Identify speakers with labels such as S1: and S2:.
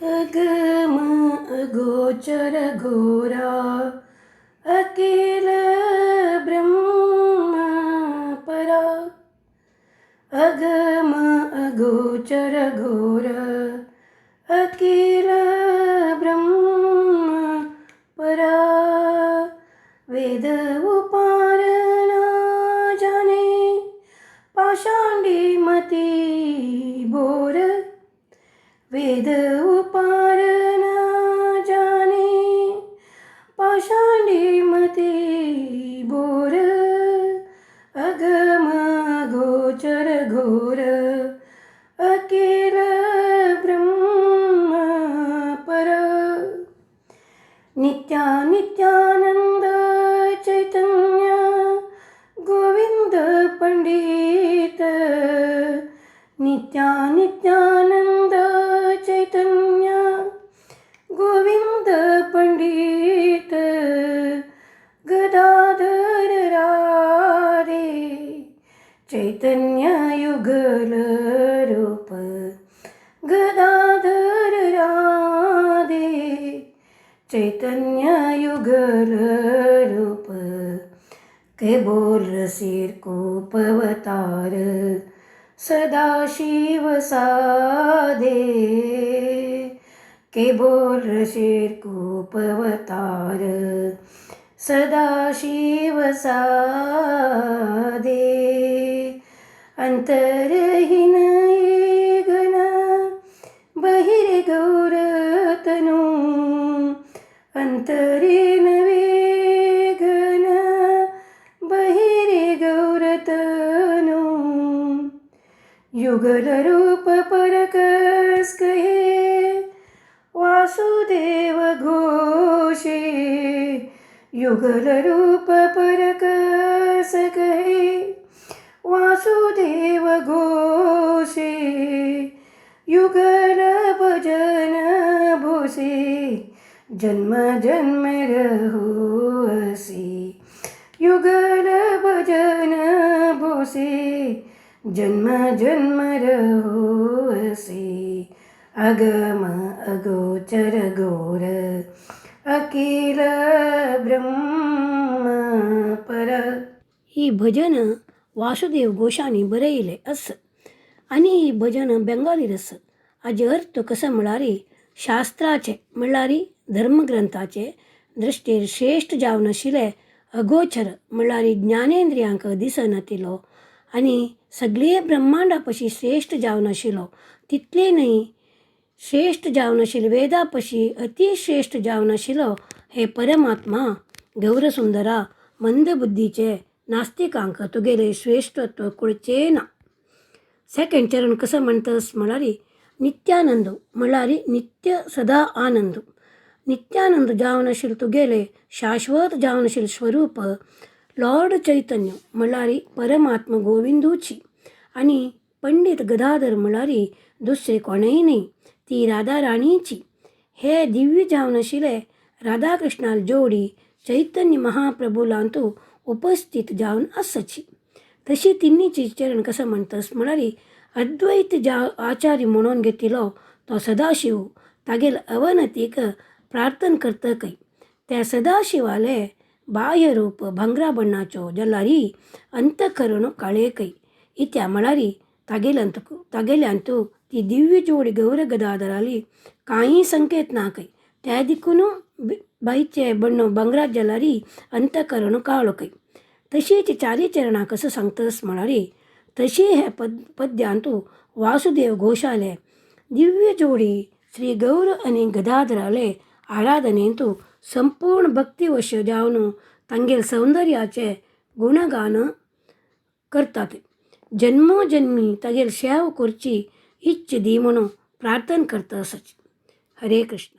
S1: अगम अगोचर घोरा अकेल ब्रह्म परा। अगम अगोचर घोर अकेल ब्रह्म परा। वेद उपार ना जाने पाषांडी मती बोर। वेद उपार ना जाने पाषांडी मती बोर। अगम गोचर घोर अकेल ब्रह्म पर। नित्या नित्यानंद चैतन्य गोविंद पंडित। नित्या नित्यानंद चैतन्य गोविंद पंडित। गदाधर राधे चैतन्य युगल रूप। गदाधर राधे चैतन्य युगल रूप। के बोल रसीर कोपवतार सदाशिव साधे। के बोल रसीर कोपवतार सदाशिव साधे। अंतरहीन घन बहिर गौरतनु। अंतरे नवे घन बहिर गौरतनु। युगल रूप परकस कहे वासुदेव घोषे। युगल रूप परकस कहे वासुदेव घोषे। युगल भजन भोसे जन्म जन्म रहोसी। युगल भजन भोसे जन्म जन्म रहोसी। अगम अगोचर घोर अकेल ब्रह्म पर।
S2: ही भजन वासुदेव घोषांनी बरयिल्लें आसा आनी ही भजन बेंगालीर आसा. हाजे अर्थ कसो म्हळ्यार शास्त्राचे म्हळ्यार धर्मग्रंथाचे दृश्टीर श्रेश्ठ जावन आशिल्ले अगोचर म्हळ्यार ज्ञानेंद्रियांक दिसनातिलो आनी सगळे ब्रह्मांडा पशी श्रेश्ठ जावन आशिल्लो, तितले न्हय श्रेश्ठ जावन आशिल्ले वेदा पशी अतिश्रेश्ठ जावन आशिल्लो हे परमात्मा गौरसुंदरा मंदबुद्धीचे नास्तिकांक तुगेले श्रेश्ठत्व कळचें ना. सेकंड चरण कसो म्हणटस म्हळ्यार नित्यानंद म्हळ्यार नित्य सदा आनंद. नित्यानंद जावन आशिल्ले तुगेले शाश्वत जावन आशिल्ले स्वरूप लॉर्ड चैतन्य म्हळ्यार परमात्मा गोविंदूची आनी पंडीत गदाधर म्हळ्यार दुसरे कोणेय न्हय ती राधा राणीची. हे दिव्य जावन आशिल्ले राधा कृष्णाल जोडी चैतन्य महाप्रभुलांतू उपस्थित जावन आसाची. तशी तिन्नीची चरण कसो म्हणटस म्हळ्यार अद्वैत ज्या आचार्य म्हणून घेतिलो तो सदाशिव तागेल अवनतीक प्रार्थना करतकय त्या सदाशिवाले बाह्य रूप भांगरा बण्णाचो जाल्यार अंतकरण काळेकय इत्या म्हळ्यार तागेल्यांतू ती दिव्य जोडी गौर गदाधराली कांय संकेत ना खंय त्या दिकून बायचे बण्ण भांगरा जाल्यार अंतकरण काळो खंय. तशीच चारी चरणां कसो सांगतस म्हळ्यार तशी हे पद्यांतू वासुदेव घोषाले दिव्य जोडी श्री गौर आनी गदाधराले आराधनेंतू संपूर्ण भक्तिवश जावन तांगेल सौंदर्याचे गुणगान करतात. जन्मोजन्मी तागेल सेवा करची इच्छ दी म्हणून प्रार्थना करता आसाची. हरे कृष्ण.